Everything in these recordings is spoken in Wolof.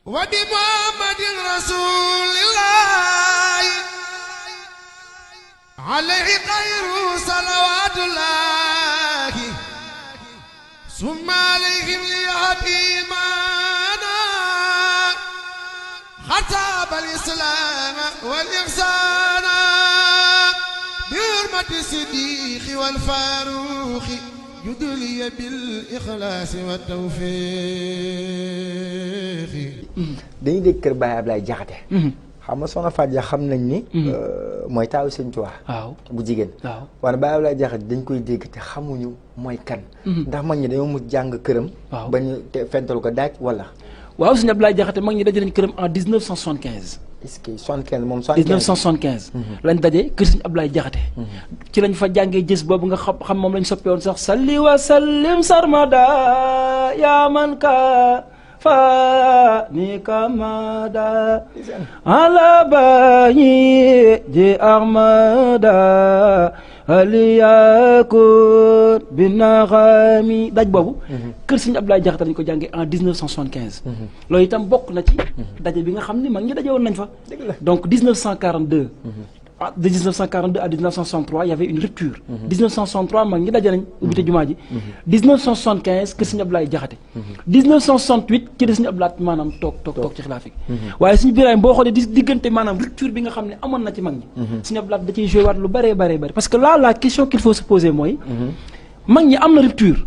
وبمحمد رسول الله عليه خير صلوات الله ثم عليهم ليهديمانا خطاب الإسلام والإحسان بحرمة الصديق والفاروق يدلي بالإخلاص والتوفيق. dañuy dégg kër Baye Ablaye Diakhaté. xam nga soxna Fatou Dia xam nañ ni. mooy taawu Sëñ Tuubaa. waaw bu jigéen. waaw waaye Baye Ablaye Diakhaté dañ koy dégg te xamuñu mooy kan. ndax mag ñi dañoo mu jàng këram. waaw ba ñu te fental ko daaj wala. waaw Sëñ Ablaye Diakhaté mag ñi daje nañ këram en 1975. est-ce que 75 moom 1975. lañ daje kër Sëñ Ablaye Diakhaté. ci lañ fa jàngee jës boobu nga xam moom lañ soppee woon sax salli wa sallim sarmada yaa man ka fa ni kamada ala bayi ji ahmada aliyakut binaxami daj boobu kër Sëñ Ablaye Diakhaté lañ ko jàngee en 1975. loolu itam bokk na ci daje bi nga xam ni mag ñi daje woon nañ fa. donc 1942 de 1942 à 1963 il y avait une rupture. 1963 mag ñi daje nañ ubbite jumaa ji. 1975 kër Sëñ Ablaye Diakhaté. 1968 ci la Sëñ Ablaye maanaam toog ci xilaafa gi. waaye Sëñ Birahim boo xoolee diggante maanaam rupture bi nga xam ne amoon na ci mag ñi. Sëñ Ablaye da ciy joué waat lu bëree bëri parce que là la question qu'il faut se poser mooy. mag ñi am na rupture.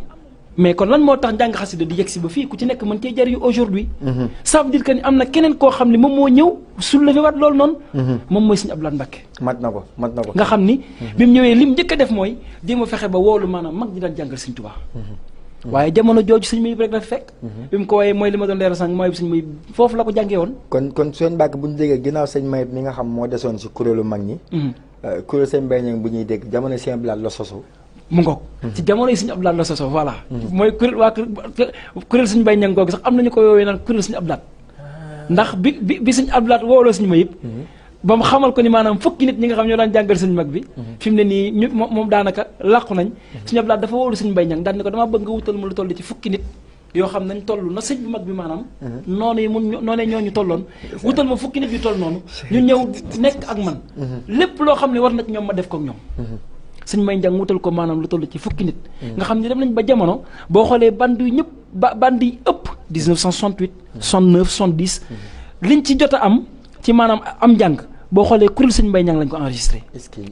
mais kon lan moo tax njàng xasida di yegsi ba fii ku ci nekk mën cee jariñu aujourd'hui ça veut dire que ni am na keneen koo xam ne moom moo ñëw soulevé waat loolu noonu moom mooy Sëñ Ablaye Mbacké mat na ko nga xam ni bi mu ñëwee lim njëkk a def mooy jéem a fexe ba woolu maanaam mag ñi daan jàngal Sëñ Tuubaa waaye jamono jooju Sëñ Mayib rek la fekk bi mu ko woowee mooy li ma doon leeral sànq mooy Sëñ Mayib foofu la ko jàngee woon kon Sëñ Mbacké bu ñu déggee ginnaaw Sëñ Mayib mi nga xam moo desoon si kuréelu mag ñi kuréelu Sëñ Mbaye Niang bu ñuy dégg jamono Sëñ Ablaye la sosu mu ngoog ci jamono yi Sëñ Ablaye la soso voilà mooy kuréel Sëñ Mbaye Niang googu sax am nañu ko woowee naan kuréel Sëñ Ablaye ndax bi Sëñ Ablaye wooloo Sëñ Mayib ba mu xamal ko ni maanaam fukki nit ñi nga xam ñoo daan jàngal sëñ mag bi fi mu ne nii ñu moom daanaka làqu nañ Sëñ Ablaye dafa woolu Sëñ Mbaye Niang daan ni ko damaa bëgg nga wutal mu lu toll ci fukki nit yoo xam nañ toll na sëñ bu mag bi maanaam noonu yi noonee ñooñu tolloon wutal ma fukki nit yu toll noonu ñu ñëw nekk ak man lépp loo xam ne war na ci ñoom ma def ko ak ñoom Sëñ Mbaye Niang wutal ko maanaam lu toll ci fukki nit nga xam ne dem nañ ba jamono boo xoolee band yu ñëpp band yi ëpp 1968 69 70 liñ ci jot a am ci maanaam am njàng boo xoolee kuréel Sëñ Mbaye Niang lañ ko enregistré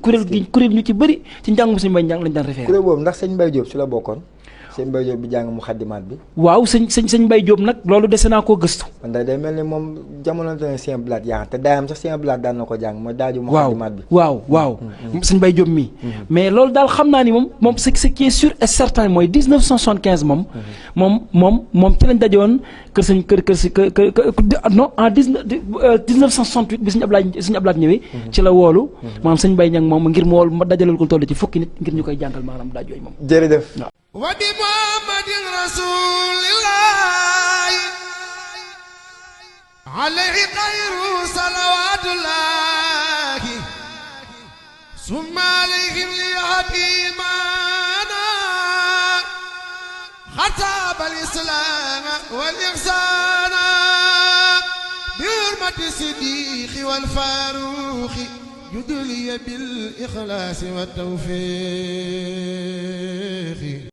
kuréel ñu ci bëri ci njàngum Sëñ Mbaye Niang lañ daan référé kuréel boobu ndax Sëñ Mbaye Diop si la bokkoon Sëñ Mbaye Diop bi jàng mu xaddimaat bi waaw sëñ Mbaye Diop nag loolu dese naa koo gëstu man day mel ni moom jamono te Sëñ Ablaye yaa te daayam sax Sëñ Ablaye daan na ko jàng mooy daaju mu xaddimaat bi waaw Sëñ Mbaye Diop mii mais loolu daal xam naa ni moom ce qui est sûr et certain mooy 1975 moom ci lañ daje woon kër non en 1968 bi Sëñ Ablaye ñëwee ci la woolu maanaam Sëñ Mbaye Niang moom ngir mu woolu ma dajalal ko toll ci fukki nit ngir ñu koy jàngal maanaam daaj yooyu moom jërëjëf وبمحمد رسول الله عليه خير صلوات الله ثم عليهم ليهديمانا خطاب الإسلام والإحسان بحرمة الصديق والفاروق يدلي بالإخلاص والتوفيق